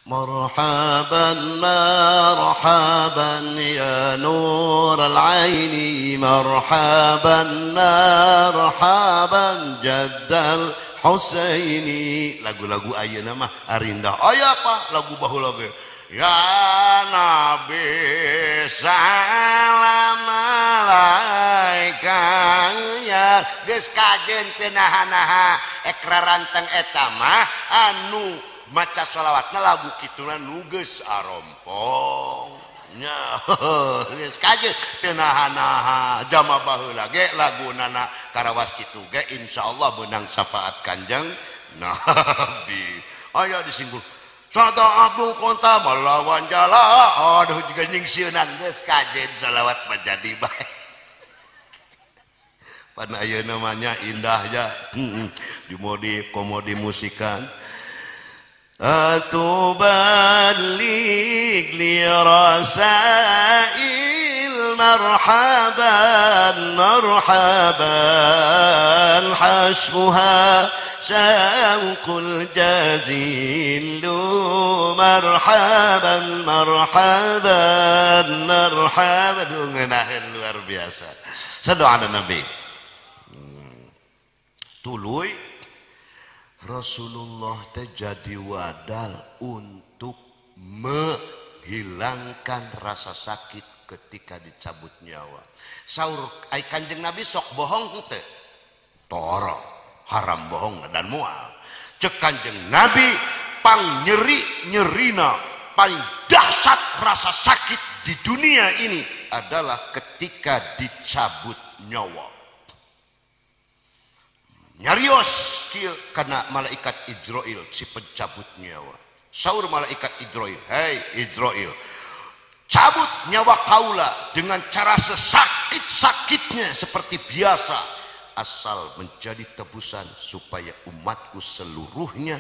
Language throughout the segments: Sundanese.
Marhaban marhaban ya nur al-aini, marhaban marhaban jaddal Husaini. Lagu-lagu ayeuna mah arindah. Aya apa lagu baheula ge? Ya Nabi salam alaika ya. Geus kajen teu naha-naha ekraranteng eta mah anu maca sholawatna lagu kituna nu geus arompong nya. Geus kajen teu naha-naha jama baheula ge lagunana karawas kitu ge insyaallah beunang syafaat Kanjeng Nabi. Aya disinggul Sada Abdul Konta melawan jala, aduh juga nyingsieunan geus kajen sholawat mah jadi bae. Pan ayeuna mah nya indah ya. Di modi komodi musikan. Atubalig li rasail marhaban marhaban hasbuha syauqul jazilu marhaban marhaban marhaban. Ngeunaheun luar biasa. Sadoana Nabi. Tuluy Rasulullah terjadi wadal untuk menghilangkan rasa sakit ketika dicabut nyawa. Saur ai Kanjeng Nabi sok bohong teu? Toro, haram bohong dan mual. Cek Kanjeng Nabi pang nyeri nyerina paling dahsyat rasa sakit di dunia ini adalah ketika dicabut nyawa. Nyarios kieu kana malaikat Ijroil si pencabut nyawa. Saur malaikat Ijroil, "Hei Ijroil, cabut nyawa kaula dengan cara sesakit-sakitnya seperti biasa, asal menjadi tebusan supaya umatku seluruhnya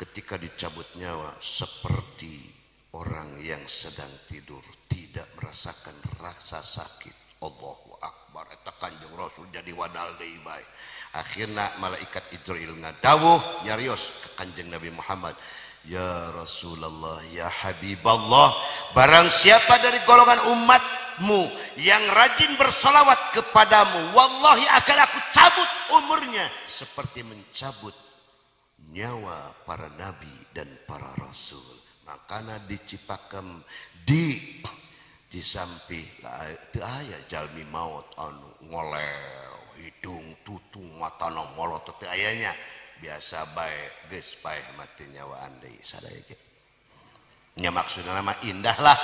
ketika dicabut nyawa seperti orang yang sedang tidur, tidak merasakan rasa sakit." Allahu Akbar. Eta Kanjeng Rasul jadi wadal deui bae. Akhirna malaikat Ijroil ngadawuh nyarios ke Kanjeng Nabi Muhammad, "Ya Rasulullah, ya Habiballah, barang siapa dari golongan umatmu yang rajin bersolawat kepadamu, wallahi akan aku cabut umurnya seperti mencabut nyawa para nabi dan para rasul." Makana dicipakem di sampih teu aya jalmi maot anu ngolel hidung tutung matana molot teu ayanya, biasa bae geus paeh mati nyawaan deui sadaya ge. Nya maksudna mah indah lah,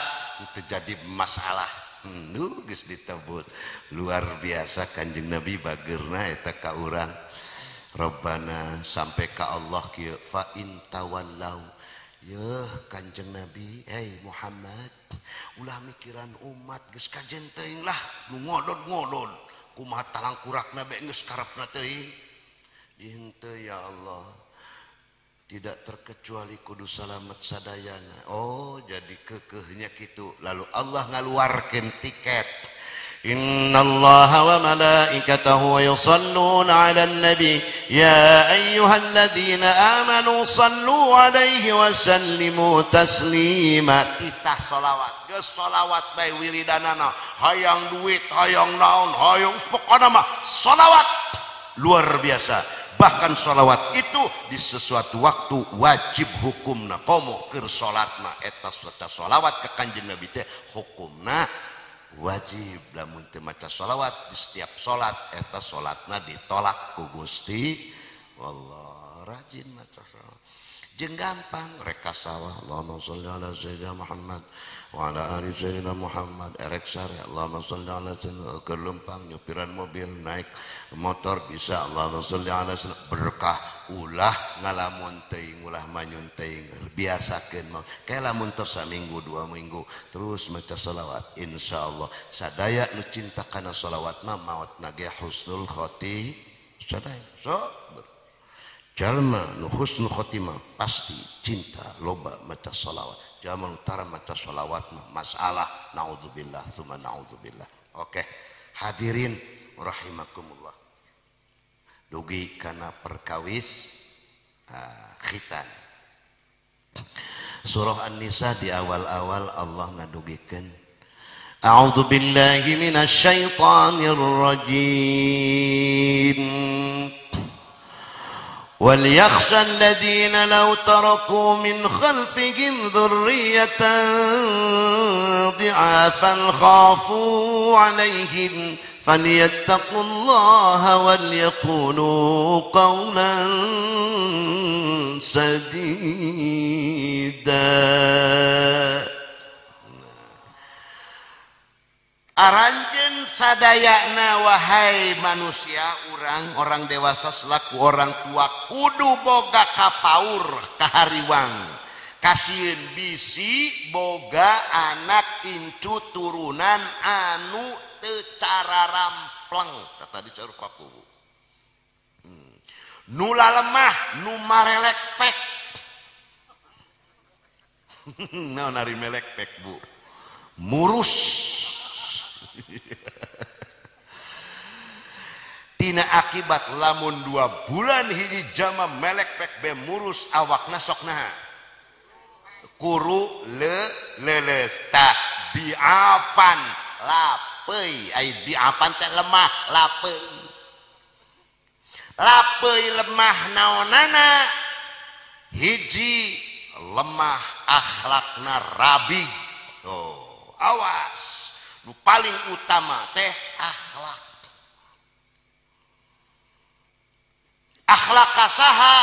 teu jadi masalah. Nu geus ditebut luar biasa Kanjeng Nabi bageurna eta ka urang. Rabbana sampai ka Allah kieu fa in tawallau. Yeuh Kanjeng Nabi, hey Muhammad, ulah mikiran umat geus kajen teuing lah nu ngodod-ngodod. Kumaha talangkurakna bae geus karepna teuing. Dihenteu ya Allah, tidak terkecuali kudu salamet sadayana. Oh, jadi kekeuhnya kitu. Lalu Allah ngaluarkeun tiket. Innallaha wa malaikatahu yusalluna 'alan nabi ya ayyuhalladzina amanu sallu 'alaihi wa sallimu taslima. Titah solawat, geus solawat bae wiridanana, hayang duit, hayang naon, hayang pokona mah solawat luar biasa. Bahkan solawat itu di sesuatu waktu wajib hukumna, komo keur salat mah eta solawat ke Kanjeng Nabi teh hukumna wajib. Lamun teu maca sholawat di setiap salat eta salatna ditolak ku Gusti Allah. Rajin maca sholawat jeung gampang rek ka sawah, Allahumma sholli ala sayyidina Muhammad wa ala ali sayyidina Muhammad, erek sare Allahumma sholli ala sayyidina, keur leumpang nyupiran mobil naik motor bisa Allahumma sholli ala sayyidina, berkah. Ulah ngalamun teuing, ulah manyun teuing, biasakeun mah kae lamun tos saminggu dua minggu terus maca sholawat, insyaallah sadaya nu cinta kana sholawat mah maotna ge husnul khotimah. Sadaya so jalma nu husnul khotimah pasti cinta loba maca sholawat. Jalma nu tara maca sholawat mah masalah, naudzubillah tsumma naudzubillah. Oke, hadirin rahimakumullah, dugi kana perkawis khitan. Surah An-Nisa di awal-awal Allah ngadugikeun A'udzu billahi minasyaitonir rajim. Wal yakhsha alladziina law taraku min khalfihim dzurriyyatan dhi'afan khafu 'alaihim falyattaqullaha wal yaqulu qawlan sadida. Aranjeun sadayana wahai manusia, orang dewasa selaku orang tua kudu boga kapaur kahariwang, kasieun bisi boga anak incu turunan anu teu cararampleng tadi caur pakuwu. Nu lalemah nu marelek pek. Naon ari melek pek bu? Murus. Tina akibat lamun 2 bulan hiji jama melek pek be murus awakna sok naha kuru le leles ta diapan lapei ai diapan teh lemah lapei lapei lemah naonana hiji lemah akhlakna rabi. Oh, awas nu paling utama teh akhlak. Akhlak kasaha,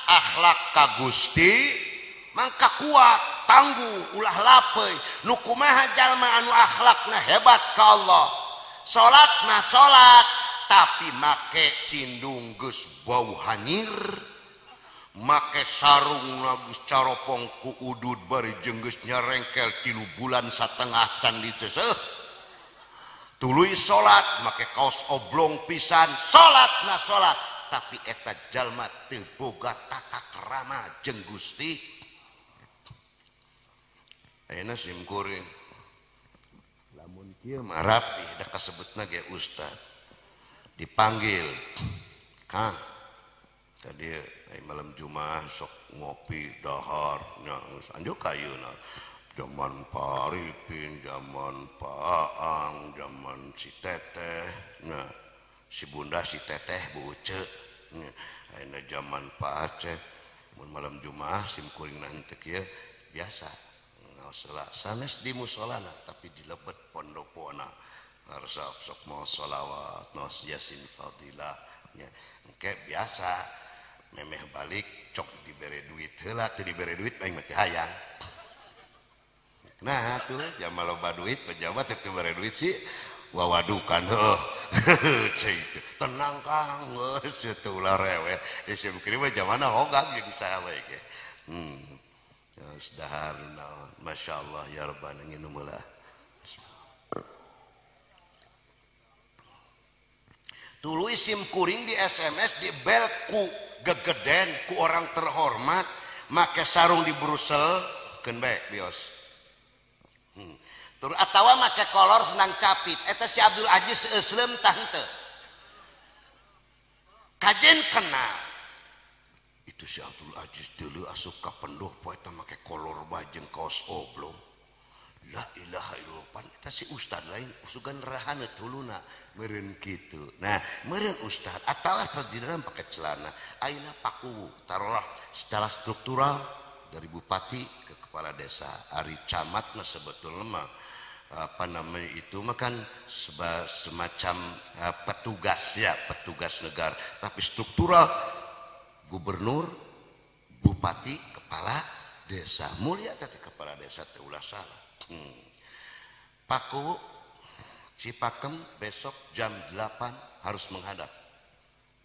akhlak ka Gusti mangka kuat tangguh ulah lapei. Nu kumaha jalma anu akhlakna hebat ka Allah, salatna salat tapi make cindung geus bau hanyir, make sarung geus caropong ku udud bari jeung geus nyarengkel 3 bulan satengah can diceuseuh, tuluy salat make kaos oblong pisan, salatna salat tapi eta jalma teu boga tata krama jeung Gusti. Ayeuna sim kuring lamun kieu mah rapih da kasebutna ge ustad dipanggil Kang tadi malam Jumat sok ngopi dahar nya geus anjuk ka ayeuna zaman Pak Arifin, zaman Pak Aang, zaman si Teteh, nah si Bunda si Teteh Bu Uce, ayeuna zaman Pak Aceh mun malam Jumat sim kuring henteu kieu biasa ngaos heula sanes di musolana tapi di lebet pondopona harus sok mau sholawat nos yasin fadilah nya engke biasa memeh balik cok dibere duit heula teu dibere duit aing mah teu hayang. Nah tuh jaman loba duit pejabat teu bere duit sih wawadukan heuh tenang Kang geus teu ulah rewel sim kieu mah jamanna hogang jeung saha bae ge. Geus dahar naon masyaallah ya rabbana nginum heula. Tuluy sim kuring di SMS di bel ku gegeden ku orang terhormat make sarung di Brussel keun bae bios. Tur atawa make kolor senang capit eta si Abdul Aziz seuseum tah henteu. Kajen kenal. Itu si Abdul Aziz deuleu asup ka pendoh poe eta make kolor bajeng kaos oblong. La ilaha illallah pan eta si ustad lain usugan rahaneut huluna meureun kitu. Nah, meureun ustad atawa di dalam pakai celana ayeuna pakuwu taruhlah secara struktural dari bupati ke kepala desa ari camat mah sebetulnya mah apa namanya itu mah kan semacam petugas ya, petugas negara, tapi struktural gubernur, bupati, kepala desa mulia teh kepala desa teh ulah salah. Paku Cipakem besok jam 8 harus menghadap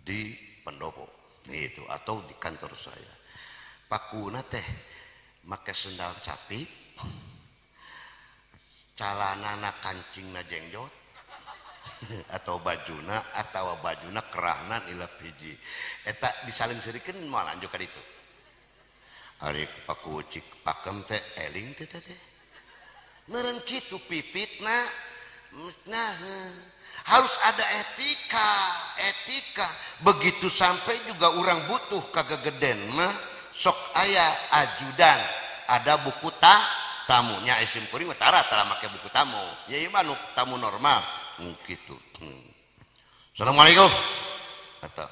di pendopo itu atau di kantor saya. Pakuna teh make sendal capit, calanana kancingna jengjot atau bajuna kerahna ilap hiji. Eta disaling serikeun moal lanjut ka ditu. Ari Paku Cipakem teh eling teh teh. Meureun kitu pipitna, nah harus ada etika, etika. Begitu sampai juga orang butuh kagegeden mah sok aya ajudan Ada buku tamunya isim kuring mah tara make buku tamu. Ya ieu mah tamu normal. Kitu. Assalamualaikum. Kata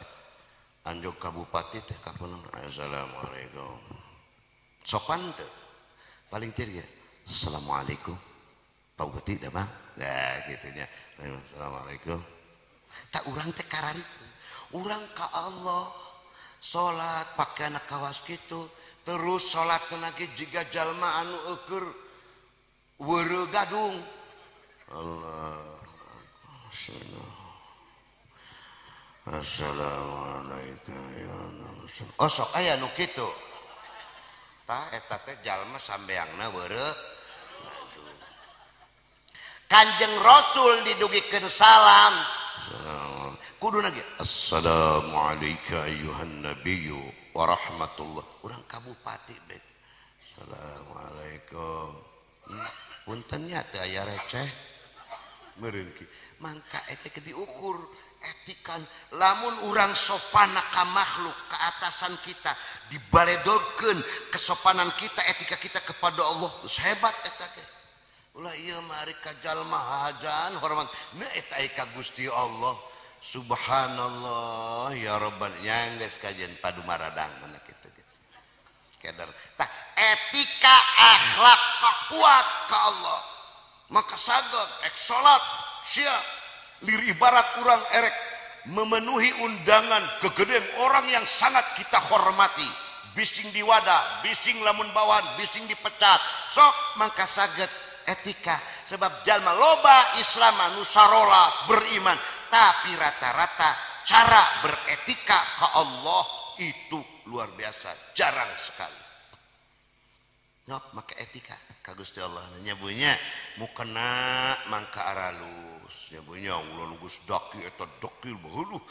anjog ka bupati teh kapuneng. Assalamualaikum. Sopan teu? Paling teu ge. Assalamualaikum. Pak Bupati dah bang. Nah kitu nya. Assalamualaikum. Tak urang teh kararitu. Urang ka Allah salat pake anak kawas kitu. Terus salat lagi jiga jalma anu eueur weureu gadung. Allah. Assalamualaikum ya Rasul. Oh sok aya nu kitu. Tah eta teh jalma sambeangna weureu. Kanjeng Rasul didugikeun salam. Kudu lagi assalamualaikum ayuhan nabiyyu wa rahmatullah. Urang ka bupati bae. Assalamualaikum. Punten nya teu aya receh. Meureun ki. Mangka eta ke diukur etikan lamun urang sopana ka makhluk ke atasan kita dibaledogkeun kesopanan kita etika kita kepada Allah geus hebat eta ge. Ulah ieu mah ari ka jalma hajaan hormat na eta ka Gusti Allah. Subhanallah ya rabbal yang geus kajian padu maradang mana kitu ge. Keder. Tah etika akhlak kuat ka Allah. Maka saged ek salat siap lir ibarat urang erek memenuhi undangan kegedean orang yang sangat kita hormati. Bising diwadah, bising lamun bawahan, bising dipecat. Sok mangka saged etika sebab jalma loba Islam anu sarola beriman tapi rata-rata cara beretika ke Allah itu luar biasa jarang sekali. Nyok maka etika ka Gusti Allah nyabunya mukena mangka aralus nyabunya ulah geus daki eta dekil baheuluh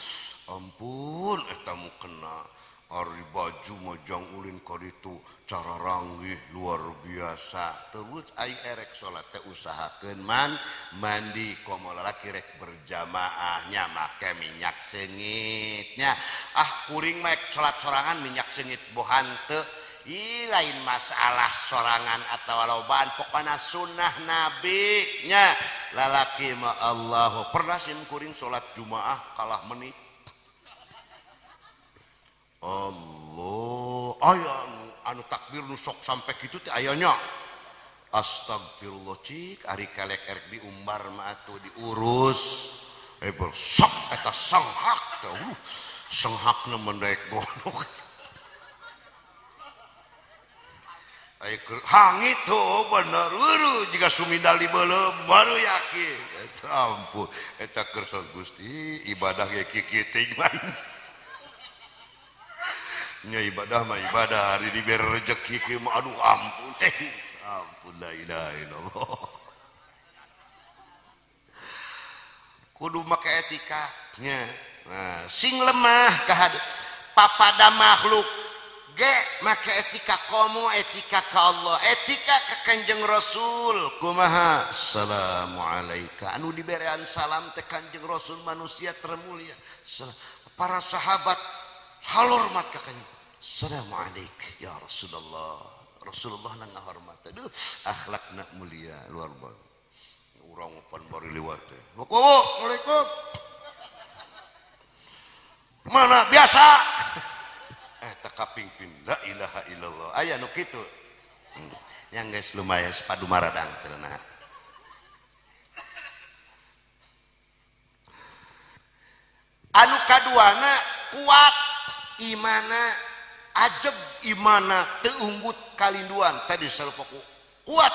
ampun eta mukena ari baju mojang ulin ka ditu cara ranggih luar biasa terus ai erek salat teh usahakeun man mandi komo lalaki rek berjamaahnya make minyak seungitnya ah kuring mah salat sorangan minyak seungit bohan teu. Ih lain masalah sorangan atau lobaan pokona sunnah nabi nya lalaki ma Allah pernah sim kuring salat jumaah kalah menit Allah aya anu takbir nu sok sampai kitu teh aya nya astagfirullah cik ari kalek erek diumbar mah atuh diurus sok eta sanghak teh senghakna mendaek gondok. Hangit tuh bener uru jika sumindal di belum baru yakin eta ampun eta kersa Gusti ibadah ge kikiting mah nya ibadah mah ibadah hari diberi rezeki kieu mah aduh ampun ampun la ilaha illallah kudu make etika nya nah sing lemah ka papada makhluk ge make etika komo etika ka Allah etika ka Kanjeng Rasul kumaha assalamualaikum anu diberean salam teh Kanjeng Rasul manusia termulia para sahabat halormat ka Kanjeng assalamualaikum ya Rasulullah Rasulullah na ngahormat aduh akhlakna mulia luar biasa urang pan bari liwat teh waalaikum mana biasa tak kapingpin la ilaha illallah aya nu kitu yang geus lumayan sepadu maradang teh nah anu kaduana kuat imana ajeg imana teu unggut kalinduan tadi sarupa kuat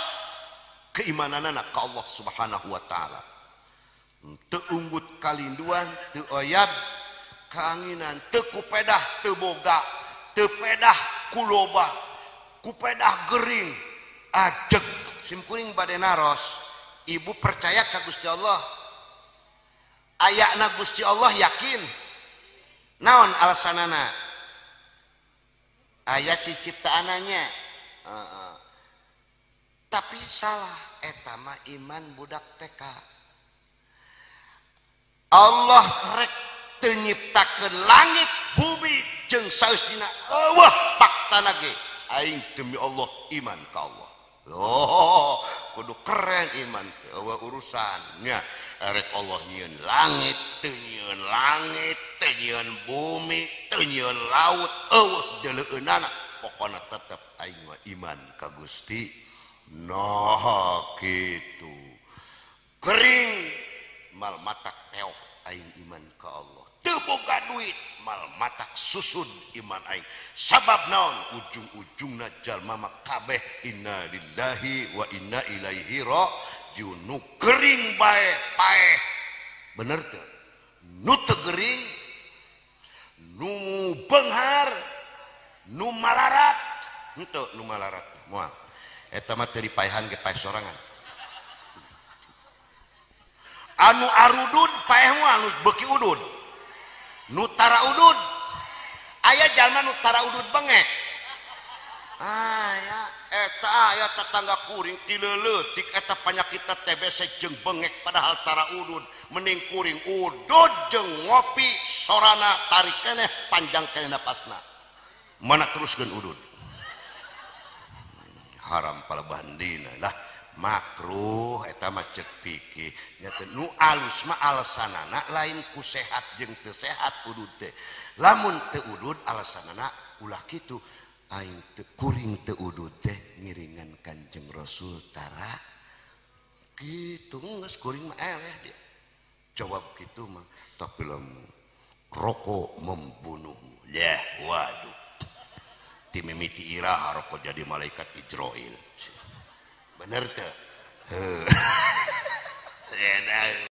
keimananana ka Allah Subhanahu wa taala teu unggut kalinduan teu oyag kaanginan teu kupedah teu boga teu pedah kuloba kupedah gering ajeg simkuring bade naros ibu percaya ka Gusti Allah ayana Gusti Allah yakin naon alasanana aya ciptaananya tapi salah eta mah iman budak TK Allah rek teu nyiptakeun langit bumi jeung saeustina eueuh faktana ge Aing demi Allah iman ka Allah. Loh, kudu keren iman teh eueuh urusannya. Erek Allah nyieun langit, teu nyieun langit, teu nyieun bumi, teu nyieun laut, eueuh deuleueunana. Pokona tetep aing mah iman ka Gusti. Nah, kitu. Gering mal matak peok aing iman ka Allah. Teu boga duit mal matak susud iman aing. Sabab naon? Ujung-ujungna jalma mah kabeh inna lillahi wa inna ilaihi rajiun. Nu gering bae paeh. Bener teu? Nu teu gering, nu beunghar, nu malarat, henteu nu malarat moal. Eta mah teu dipaehan ge paeh sorangan. Anu arudud paeh moal, nu beuki udud. Nu tara udud, aya jalma nu tara udud bengek. Aya eta aya tetangga kuring ti leuletik eta panyakitna TBC jeung bengek padahal tara udud. Mending kuring udud jeung ngopi sorana tarik keneh panjang keneh napasna. Mana teruskeun udud. Haram palebandina lah. Makruh eta mah ceuk fikih nya teh nu alus mah alasanana lain ku sehat jeung teu sehat udud teh. Lamun teu udud alasanana ulah kitu aing teu kuring teu udud teh ngiringan Kanjeng Rasul tara kitu geus kuring mah eleh dia. Jawab kitu mah tapi lamun rokok membunuhmu. Yah waduh. Ti mimiti iraha rokok jadi malaikat Ijroil. Bener tuh.